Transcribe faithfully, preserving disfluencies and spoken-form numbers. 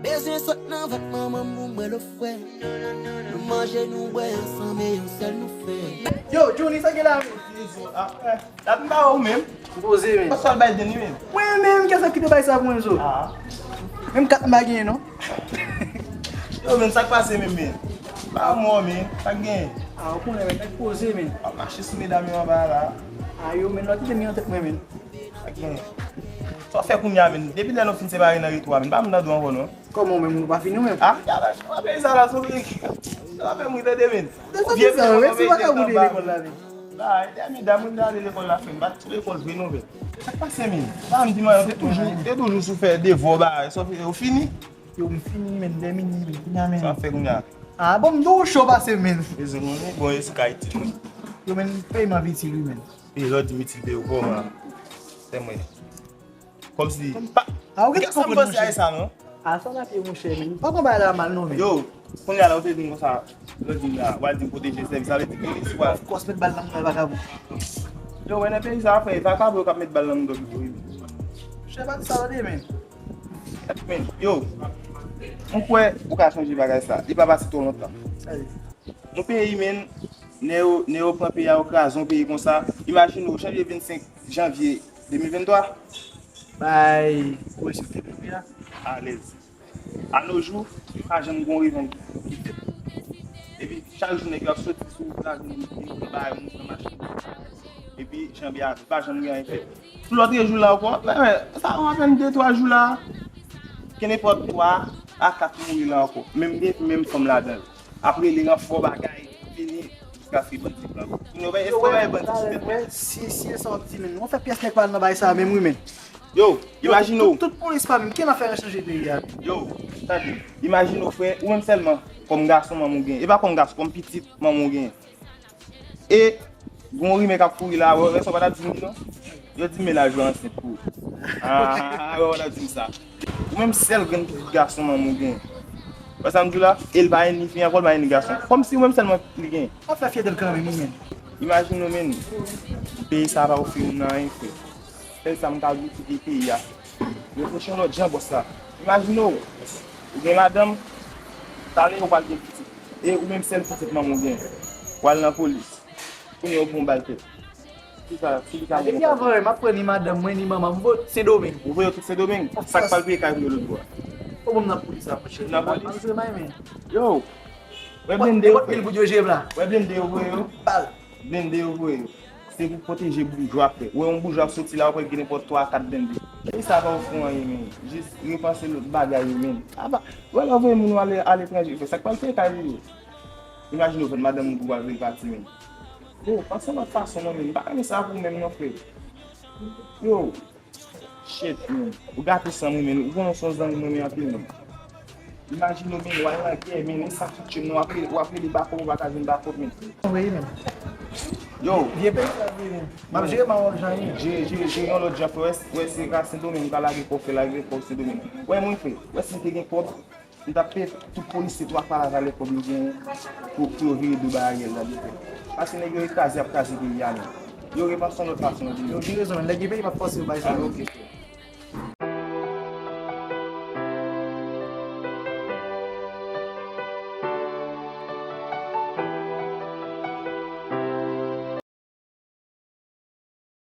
Bezwen sot nan vant manman m pou m wè lofrè. Nou manje, nou bwè ansanm e yon sèl nou fè. Yo, Johnny, sa gen la menm? Jezu, ah, eh, dat m pa wè ou menm. M poze, men. Pastè al bay deni menm. Mwen menm, kèsa ki te bay sa pou mwen, zo? Ah. Menm kat m pa genyen, non. Yo, men, sa k pase menm, men? Pa mò, men. Sa k genyen? Ah, ou konnen, men, nèg poze, men. Ap mache sou medam yo anba la. Ah, yo, men, lòt ide m gen nan tèt mwen, men. Sa k genyen? Sa w fè kounye a, men? Depi lè nou fin separe nan retou a, men, pa m tande w ankò, non. Kòman w menm, nou pa fini, ou menm? Ah, gade, w ap sa la, sou li. Sa w ap fè m ri tande, men. Vye sa, men, si w pa ka boule lekòl la, men. Ba, e dèmi dam, mwen te ale lekòl la, frè m. Bat tou lekòl vre nouvèl. Sa k pase, men? Sa m di, man, yo te toujou, te toujou sou fè devò, ba, sa w fini? Yo, m fini, men, dèmi, men, kounye a, men. Sa w ap fè kounye a? Ah, bon, m di w cho pase, men. Jezu, konnen, bon, yo sou ka itil mwen. Yo, men, peyman itil, wi, men. E lè w di m itil, peye w kòman? Fè mwen. Kòmsi, pa, ah, ou gen sa m panse a sa, non? Ah, sa n ap ye, monchè, men. Pa pran bagay la mal, non, men. Yo, kounye a la, ou te di m konsa, lè w di m la, w al di m pwoteje sèvis, sa vle di ke si w al. Of course, met bal nan men vakabon. Yo, wè, nan peyi sa, frè, vakabon yo k ap met bal nan men dòt yo, wi. Monchè, pa di sa, tande, men. Men, yo, mwen kwè ou ka chanje bagay sa. Li pa pase twò lontan. Sa vle di? Yon peyi, men, nèg yo, nèg yo pran peyi a, yo kraze yon peyi konsa. Imajine w, chanje vennsenk janvye de mil venntwa. Bay, ou wè si w te vle a? Alèz. A no jou, pa janm gon revèy ki fèt. Epi, chak jou, nèg yo ap soti sou wout la, vin, vin pran bagay moun nan machin. Epi, janvye a, pa janm gen anyen fèt. Sou lòt jou la ankò, men, men, sa fè apèn de twa jou la, kenenpòt twa a kat mouri la ankò. Menm gen, menm fanm ladan l. Ap rele ranfò bagay, vini, jiskaske bandi pran. Kounye a, èske w wè bandi sou tèt mwen? Si, si, e sa w ap di, men. Nou fè pyès nèg pa al nan bagay sa a menm, wi, men. Yo, imajine w. Tout, tout polis pa menm, ki nan fè chanje peyi a? Yo, tande, imajine w, frè, ou menm sèlman, kòm gason manman w gen. E pa kòm gason, kòm pitit manman w gen. E, gon rimè k ap kouri la, wè, wè, sa w pa t ap di m li, non? Yo di m menaj ou ansent pou ou. Ah, wè, w pa t ap di m sa. Ou menm sèl grenn pitit gason manman w gen. Wè sa m di w la? E l pa gen ni fi ankò, l pa gen ni gason. Kòmsi ou menm sèlman li gen. W ap fè fyète l kanmenm, wi, men. Imajine w, men. Peyi sa a pa ofri moun anyen, frè. Sèl sa m ka di w, se ke peyi a. Reflechi yon lòt jan, bòs la. Imajine w, ou gen madanm, talè ou pral gen pitit. E ou menm sèl pitit manman w gen. W al nan polis. Kounye a yo pran w bal tèt. Kisa, kisa depi avan, m ap pran ni madanm mwen, ni manman m, m voye Sendomeng. Ou voye yo tout Sendomeng? Sa k pral peye kay pou yo lòt bò a? Ou ban m nan polis la, monchè. Nan polis? Yo, wè blende yo, frè. Pil pou yo jeb la. Wè blende yo voye yo? Bal. Blende yo voye yo. Se pou pwoteje boujwa, frè. Ou wè yon boujwa ap soti la, ou pral gen nenpòt twa, kat blende. Peyi sa pa ofri w anyen, men. Jis repanse lòt bagay yo, men. Apa, wè lè w voye moun ou ale aletranje, frè. Sa k pral peye kay pou yo? Imajine w fè madanm ou pou w al vin pati, men. Yo, panse yon lòt fason, non, men. M pa renmen sa pou ou menm, non, frè. Yo. Shit, men. Ou gate san mwen, men. Ou konnen w se yon zanmi mwen, men, anpil, men. Imajine w, men, w al nan gè, men, e sa ki tye m nan, w ap rele, w ap rele bakòp, ou pa ka jwenn bakòp, men. Anvoye, men. Yo. Vye peyi sa vye, men. M ap jere m a wòl jan ye. Jere, jere, jere yon lòt jan, frè. Wè, wè, se ka Sendomeng, m ka lage kòb, fè lage kòb Sendomeng. Wè, mwen, frè. Wè, si m te gen kòb, m t ap peye tout polisye twa fwa lavalè kòb yo genyen pou, pou yo vire do bay Ariel la, doktè. Paske nèg yo kraze, y ap kraze peyi a, men. Yo repanse yon lòt fason, men. Yo gen rezon, men. Nèg gen peyi p ap fòse yo bay sa, men. Ok, frè.